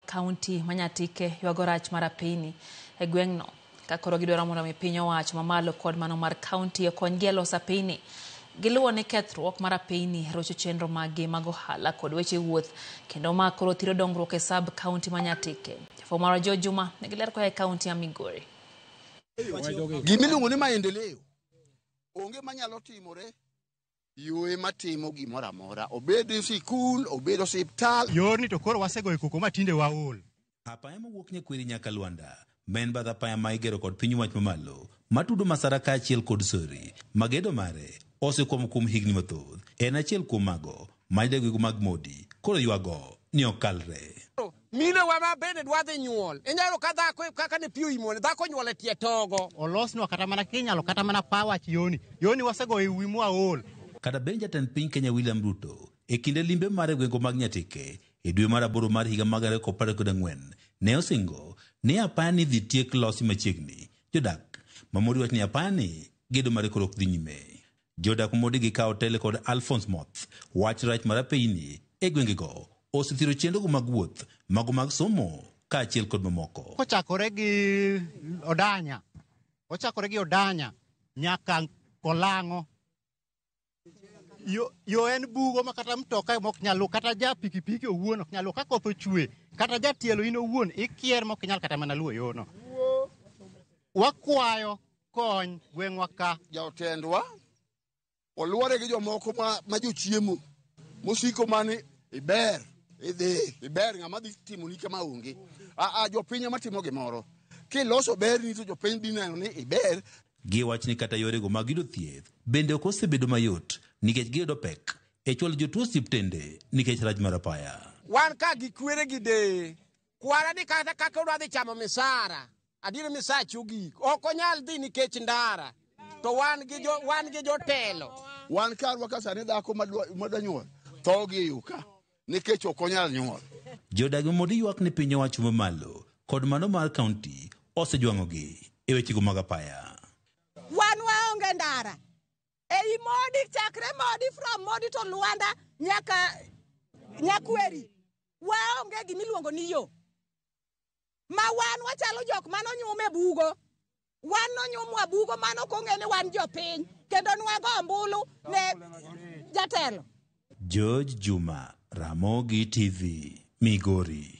Kaunti ma Nyatike ywago rach mar apeyni e gweng'no ka koro gidwaro mondo mi piny owacho mamalo kod mano mar kaunti okonygi e loso apeyni. Giluwo ni kethruok mar apeyni rocho chenro maggi mag ohala kod weche wuoth kendo ma koro thiro dongruok e sub kaunti ma Nyatike. Jafwambo marwa George Juma nigi ler koa e kaunti ya Migori. Gimiluongo ni maendeleo onge manyalo timore yo ema timo gimoro amora, obed sikul, obed osiptal. Yorni to koro wasegoyo koko ma tinde waol. Apaya mawuok Nyakwiri nyaka Luanda ma en bath apaya ma igero kod piny wach mamalo matudo Masara kaachiel kod Sori ma gedo mare osekwamo kuom higni mathoth en achiel kuom mago ma jodagwego mag Modi koro ywago ni ok kalre. Minewa ma bende dwa dhi nyuol, inyalo ka dhako kaka ne pi oimone, dhako onyuol e tie togo. Olosnwa kata mana kinyalo kata mana pawach yoni. Yoni wasegoyo e wi mwaol. Kata bed ni jatend piny Kenya William Ruto e kinde limbe mare e gwenge mag Nyatike e dwe mar aboro mar higa mag 2014 ne osingo ni apaya ni idhi tiek losi machiegni, jodak ma Modi wacho ni apaya ni gedo mare koro ok dhi nyime. Jodak ma Modi gi kawo tele kod Alphonse Moth wach rach mar apeyni e gwengego osethiro chenrogo mag wuoth, mago mag somo kaachiel kod mamoko. Kochakore gi Odanya, ochakore gi Odanya nyaka Kolang'o. Yo, yo en bugo ma kata mtoka mok nyal luwo, kata ja pikipiki owuon ok nyal luwo. Ka koth ochwe, kata jatielo in owuon ikier mok inyal kata mana luwo yono. Wakwayo kony gweng'wa ka. Jotendwa oluore gi jomoko ma, ma jochiemo mosiko mani iber idhi iber ng'ama dhi timoni kama onge. Aa, jopiny ema timo gimoro. Kiloso berni to jopiny dhi neno ni iber. Giwach ni kata yorego mag yudo thieth bende ok osebedo mayot nikech giyudo pek e chwalo jotuo osiptende nikech rach mar apaya. Wan ka gi kwere gi deye, kwara ni kata kaka odwa dhi chamo misara, adier misache ogik, ok onyal dhi nikech ndara, to wan gi jo, wan gi jotelo. Wan karwa ka sani dhako madwa nyuol tho gi e yo ka nikech ok onyal nyuol. Jodag Modi ywak ni piny owacho mamalo kod mano mar kaunti osejwang'ogi e wechego mag apaya. Wan waonge ndara ei Modi, chakre Modi from Modi to Luanda nyaka Nyakweri, waonge gimiluongo ni yo. Ma wan wachalo jok mane onyum e bugo. Wan nonyumwa bugo mano ok ong'e ni wan jopiny kendo nwago ombulu ne jatelo. George Juma, Ramogi TV, Migori.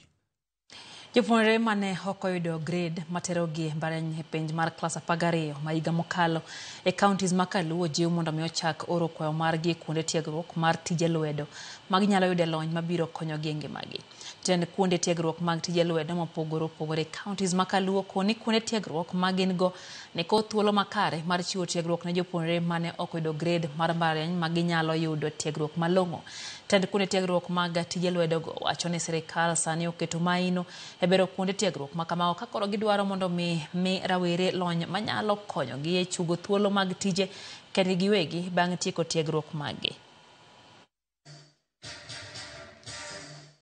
Jopuonjre mane ok oyudo grade materogi e mbalariany e penj mar klas 12 ma higa mokalo e counties ma Kaluo jiw mondo mi ochak oro kwayo margi e kuonde tiegruok mar tije lwedo ma ginyalo yude lony mabiro konyogi e ngimagi. Jatend kuonde tiegruok mag tije lwedo mopogore opogore e counties ma Kaluo koni kuonde tiegruok ma gin go nikod thuolo makare mar chiwo tiegruok ne jopuonjre mane ok oyudo grade mar mbalariany ma ginyalo yudo tiegruok malong'o. Tend kuonde tiegruok mag tije lwedogo wacho ni sirikal sani oketo maino e bero kuonde tiegruok ma kamago ka koro gidwaro mondo mi mi rawere lony manyalo konyogi e chugo thuolo mag tije kendgi giwegi bang' tieko tiegruok maggi.